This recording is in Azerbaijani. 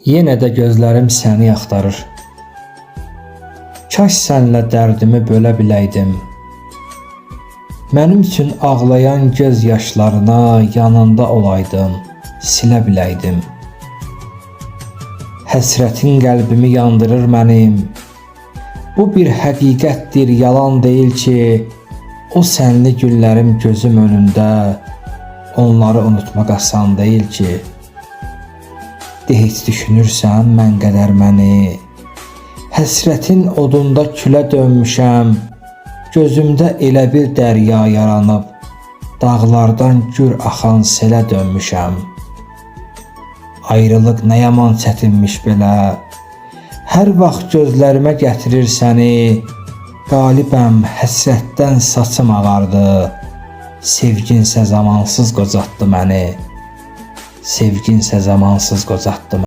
Yenə də gözlərim səni axtarır. Kaş sənlə dərdimi bölə biləydim. Mənim üçün ağlayan göz yaşlarına yanında olaydım, silə biləydim. Həsrətin qəlbimi yandırır mənim. Bu bir həqiqətdir, yalan deyil ki, o sənli günlərim gözüm önündə, onları unutmaq asan deyil ki. De heç düşünürsən mən qədər məni? Həsrətin odunda külə dönmüşəm. Gözümdə elə bir dərya yaranıb, dağlardan gür axan selə dönmüşəm. Ayrılıq nə yaman çətinmiş belə. Hər vaxt gözlərimə gətirir səni. Qalibəm, həsrətdən saçım ağardı. Sevginsə zamansız qocatdı məni. Sevginsə zamansız qocatdı məni.